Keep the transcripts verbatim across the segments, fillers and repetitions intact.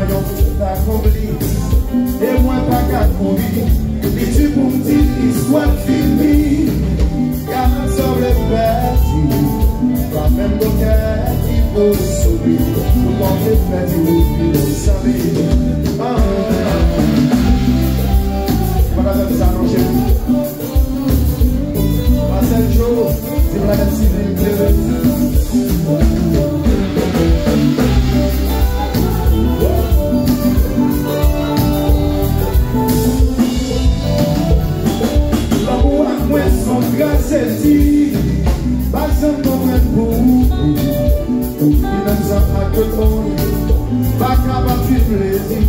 Yon moun ta konbli, e mwen pa ka kouri. Li di pou m di istwa fini. Gade sa w vle pèdi, pa menm gon kè ki pou souri. Ou pa vle pèdi ou vin zanmi. Ah. Mwen avèk sa non cheri. Marcel Joe, ti planèt sivil klere. Lanmou ak mwen se yon trajedi, pa janm konprann pou ou. Li menm jan ak tout moun, pa kapab viv plezi.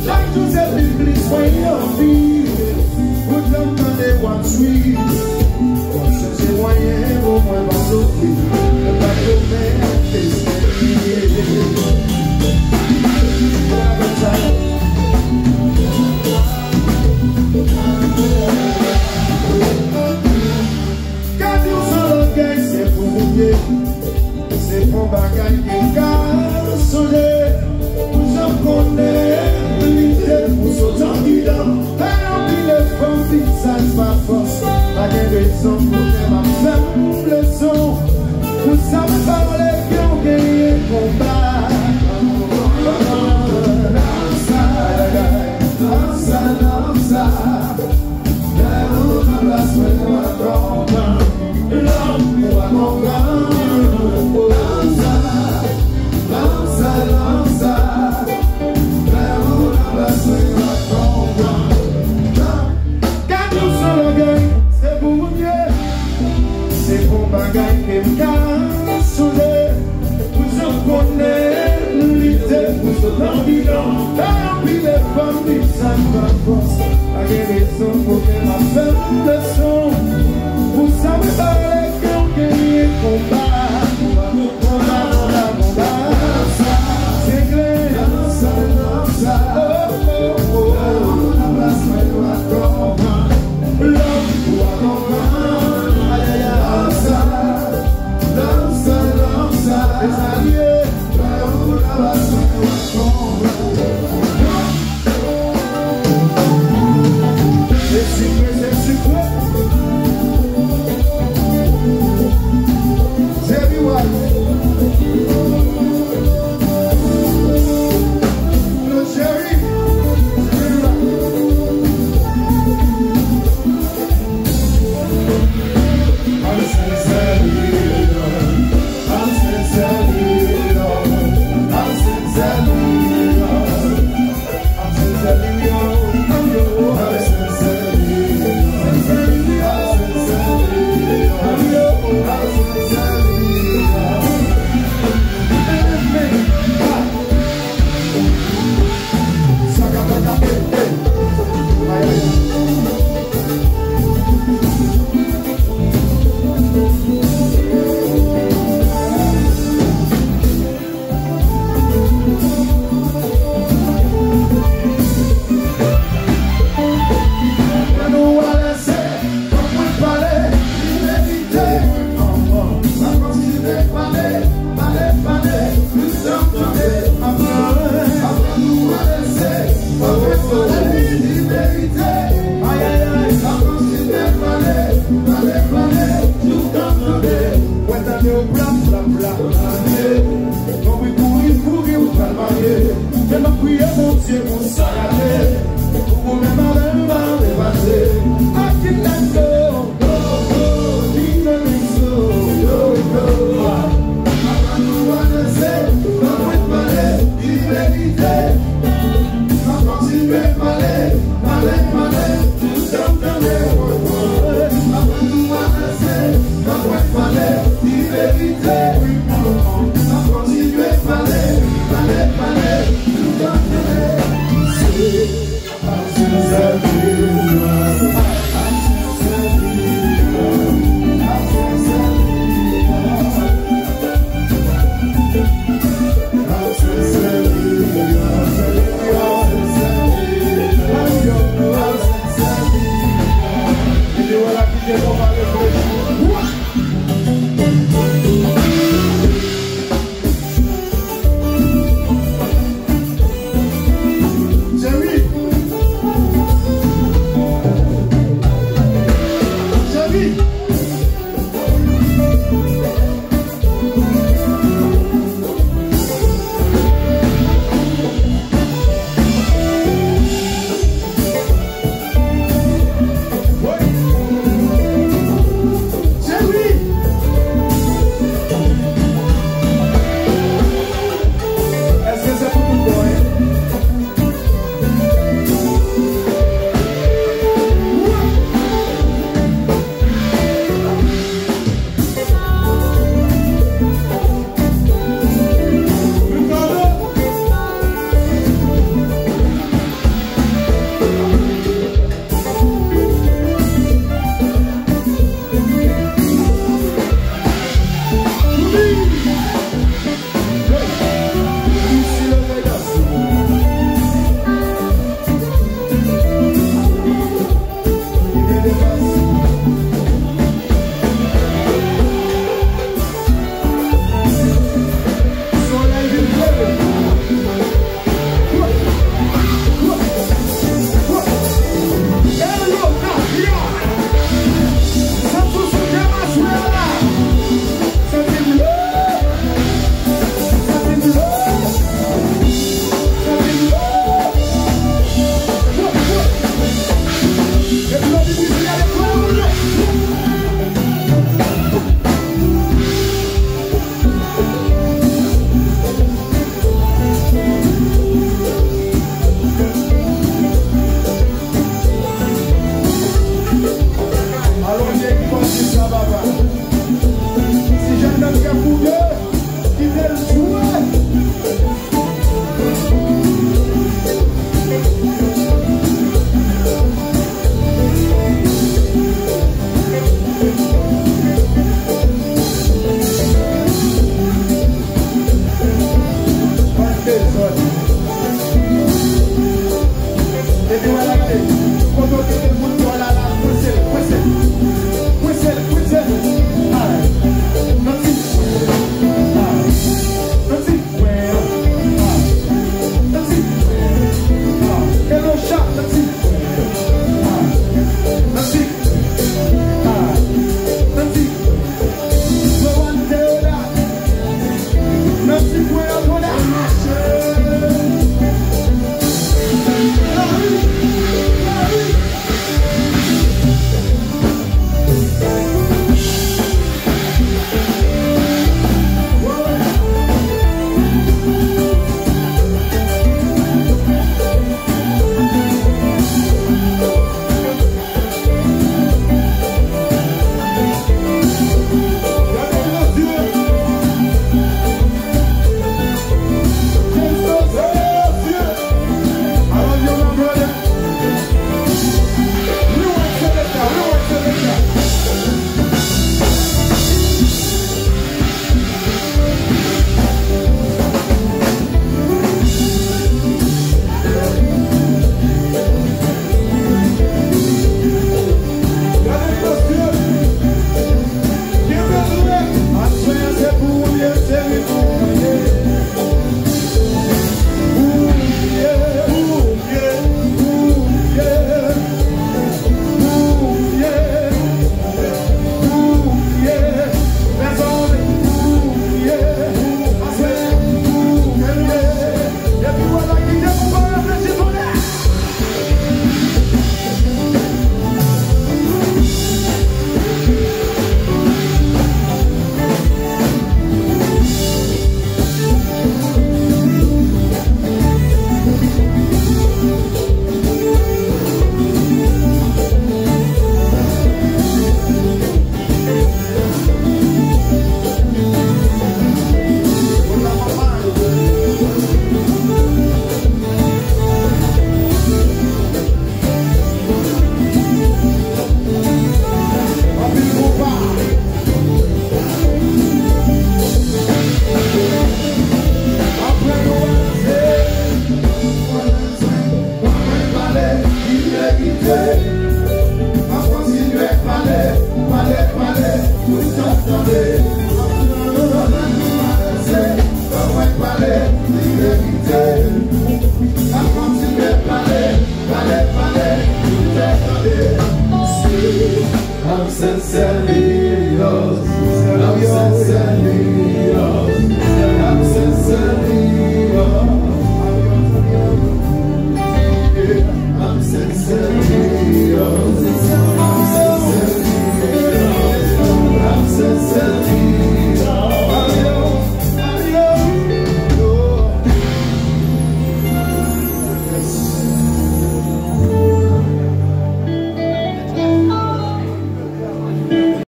Chak jou se pi plis mwen anvi. Poutan m tande w ap swiv. Kòm se se mwayen pou mwen pa soti. Mwen pa jwenn espri. Gade w san lògèy, se pou ou ye. Se bon bagay ke m ka sonje. Ou janm konnen lide pou sot andidan. Fè anpil efò, vizaj pa fòs. Pa gen rezon pou kè m ap fè m leson. Pou sa m pale ke w genyen konba. Lansa, lansa, lansa. Lè ou nan plas mwen, ou pa konprann. Lòm, ou pa konprann. Lansa, lansa, lansa. Lè ou nan plas mwen, ou pa konprann. Gade w san lògèy, se pou ou m ye. Se bon bagay ke m ka sonje. Ou janm konnen lide pou sot nan bidon. Fè anpil efò, m di sa m pa fòs. Pa gen rezon pou kè m ap fè m leson. Pou sa mwen pale ke w genyen konba.